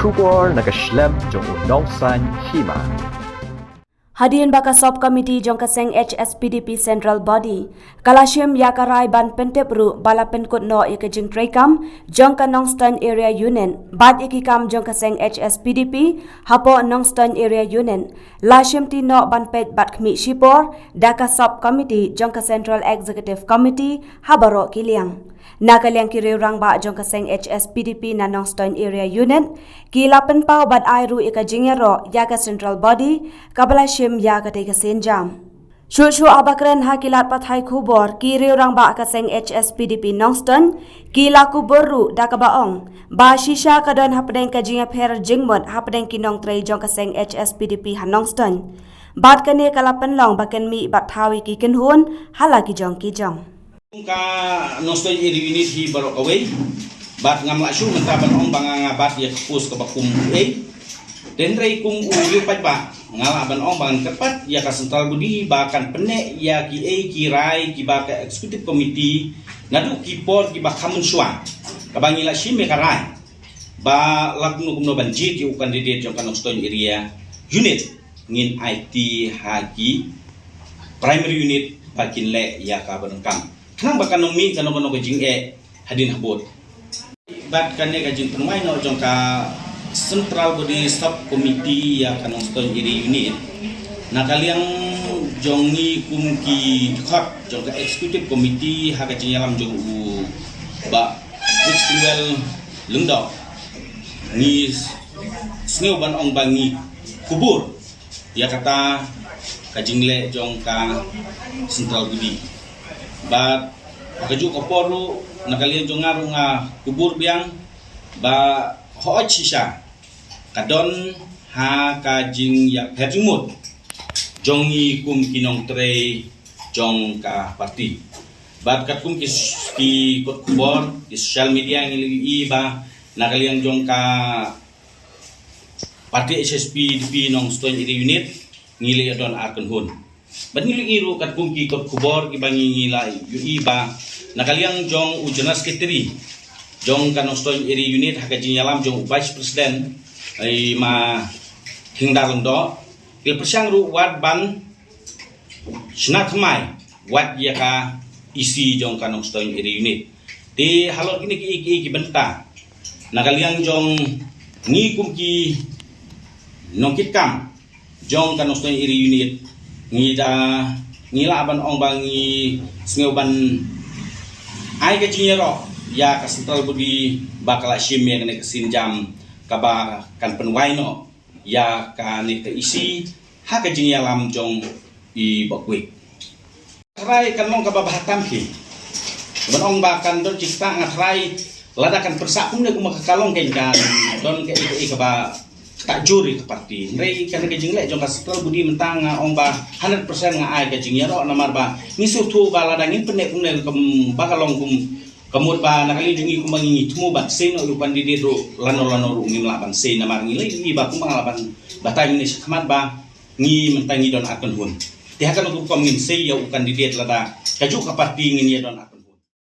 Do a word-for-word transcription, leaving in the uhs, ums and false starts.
Khubor na ka shlem jong u nongsan hima. Hadien ba ka sub committee jong ka seng H S P D P Central Body ka la shim ïa ka rai ban pyntip ruh ba la pynkut noh ïa ka jingtrei kam jong ka Nongstoiñ Area Unit bad ïa ki kam jong ka seng H S P D P hapoh Nongstoiñ Area Unit, la shimti noh ban peit bad khmih shipor da ka sub committee jong ka Central Executive Committee ha baroh ki liang. Na ka liang ki riew rangbah jong ka seng H S P D P na Nongstoiñ Area Unit ki la pynpaw bad ai ruh ïa ka jingïaroh ïa ka Central Body kaba la shim ïa katei ka sienjam. Shuh shuh haba kren ha ki lad pathai khubor, ki riew rangbah ka seng H S P D P Nongstoiñ ki la kubur ruh da kaba ong ba shisha ka don hapdeng ka jingïapher jingmut hapdeng ki nongtrei jong ka seng H S P D P ha Nongstoiñ. Bad kane ka la pynlong ba kin mih bad thaw ïa ki kynhun ha la ki jong ki jong. Ka Nongstoiñ Area Unit hi baroh kawei. Bad ngam lah shuh mynta ban ong ba nga nga bat ïa ka post kaba kum uei. Hynrei kum u riew paidbah nga lah ban ong ba ngan kyrpad ïa ka Central Body ba kan pynneh ïa kiei ki rai kiba ka Executive Committee naduh ki por kiba kham mynshuwa, kaba ngi la shim ïa ka rai ba la kumno kumno ban jied ïa u candidate jong ka Nongstoiñ Area Unit, ngin aiti ha ki primary unit ba kin leh ïa kaba donkam. Khnang ba kan ym mih kano kano ka jingeh hadien habud. Bad kane ka jingpynwai noh jong ka Central Body Sub Committee ïa ka Nongstoiñ Area Unit, na ka liang jong ngi kum ki dkhot jong ka Executive Committee ha ka jingïalam jong u Bah H T L Lyngdoh, ngi sngew ban ong ba ngi kubur ïa kata ka jingleh jong ka Central Body. Bad ha kajuh ka por ruh na ka liang jong nga ruh nga kubur biang ba hooid shisha ka don ha ka jingïapher jingmut jong ngi kum ki nongtrei jong ka party. Bad katkum ki, ki kot khubor, ki social media ngi la ïohi ba na ka liang jong ka party H S P D P Nongstoiñ Area Unit ngi la ïa don ar kynhun. Bad ngi la ïohi ruh katkum ki kot khubor kiba ngi, ngi la ïohi ba na ka liang jong u General Secretary jong ka Nongstoiñ Area Unit ha ka jingïalam jong u Vice President, i Ma Hingda Lyngdoh, ki la pyrshang ruh wat ban shna thymmai wat ïa ka E C jong ka Nongstoiñ Area Unit. Te halor kine ki, ki, ki bynta na ka liang jong ngi kum ki nongkitkam jong ka Nongstoiñ Area Unit, ngi da, ngi lah ban ong ba ngi sngew ban ai ka jingïaroh ïa ka Central Body ba ka la shim ïa kane ka sienjam kaba kan pynwai noh ïa kane ka E C ha ka jingïalam jong i Bah Kwek. Tharai kan long kaba bha tam hi. Ban ong ba kan don jingktah, nga tharai lada kan pyrsah kumne kumba ka long kan, kan don kaei kaei kaba ktah jur ïa ka party. Hynrei kane ka jingleh jong ka Central Body mynta nga ong ba hundred percent nga ai ka jingïaroh, namar ba ngi sngewthuh ba lada ngin pynneh kumne kumba ka long kum, ka mut ba na ka liang jong ngi kumba ngi thmu ban sei noh ïa u candidate ruh lano lano ruh ngim lah ban sei, namar ngi la ïohi ba kumba nga la ban batai mynne shakhmat ba ngi mynta ngi don ar kynhun. Te ha kano ka rukom ngin sei ïa u candidate lada kajuh ka party ngin ïa don ar